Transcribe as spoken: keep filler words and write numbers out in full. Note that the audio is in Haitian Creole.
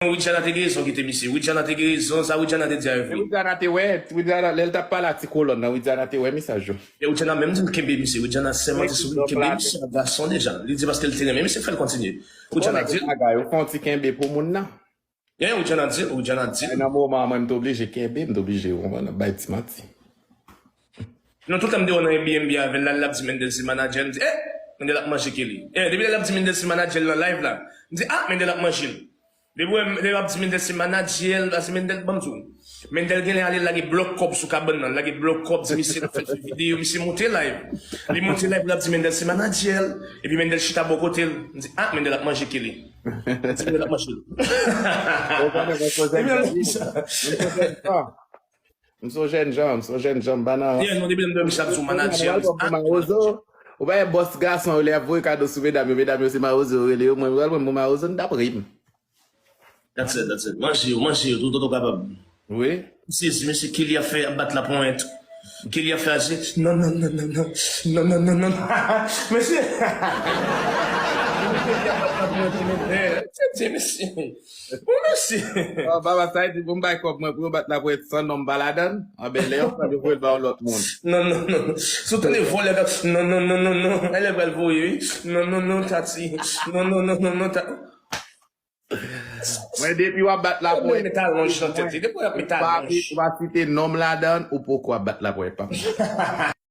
Widiana te gen rezon kite misye. Widiana te gen rezon, sa Widiana te di a yo vre. Widiana te wè, Widiana, lè l t ap pale a ti kolòn nan, Widiana te wè mesaj yo. E Widiana menm di l kenbe misye. Widiana sèman te sou li kenbe misye an gason deja. Li di paske l te renmen misye k fè l kontinye. Widiana di l. Bagay, ou fè yon ti kenbe pou moun nan. Gen, Widiana di l, Widiana di l. Nan moman an, mwen, m te oblije kenbe, m te oblije, w konprann, bay ti manti. Non, tout tan m te wè nan Airbnb avè l la, l ap di Mendel se manadjè, m di, eh, Mendel ap manje Kelly. Eh, depi lè l ap di Mendel se manadjè l nan live la, m di, ah, Mendel ap manje l. Depi wè, depi ap di Mendel se manadjè l, paske Mendel, ban m di w, Mendel genlè ale lage blòk kòb sou kabann nan, lage blòk kòb, di misye l ap fè l fè videyo, misye monte live. Li monte live, l ap di Mendel se manadjè l, epi Mendel chita bò kote l. M di, ah, Mendel ap manje Kelly. M di, Mendel ap manje l. M se yon jèn jan, m se yon jèn jan, m pa nan rans. Yeah, non, depi lè m dòmi chak jou, manadjè m. Ou pa wè bòs gason yo, lè y ap voye kado sou medam yo, medam yo se mawozo yo rele yo, mwen, m pral pran pou mawozo, n t ap ri m. That's it, that's it. Manje yo, manje yo, tout otan w kapab. Wi. M sezi, mesye, Kelly ap fè, ap bat laponyèt. Kelly ap fè aji. Non, non, non, non, non. Non, non, non, non. Mesye. Mesye, mesye. Bon, mesye. Baba, sa vle di pou m bay kòb mwen pou yo bat laponyèt san nonm pa ladan l? Anben, lè yo pran yo voye l ba yon lòt moun. Non, non, non. Si w tande vòlè k ap, non, non, non, non, non. E lè pral voye, wi. Non, non, non, Tati. Non, non, non, non, non, Tati. Mwen depi w ap bat laponyèt. Mwen met alonj nan tèt li. Depi w ap met alonj. Ou pa site nonm ladan l, ou poko ap bat laponyèt, papa.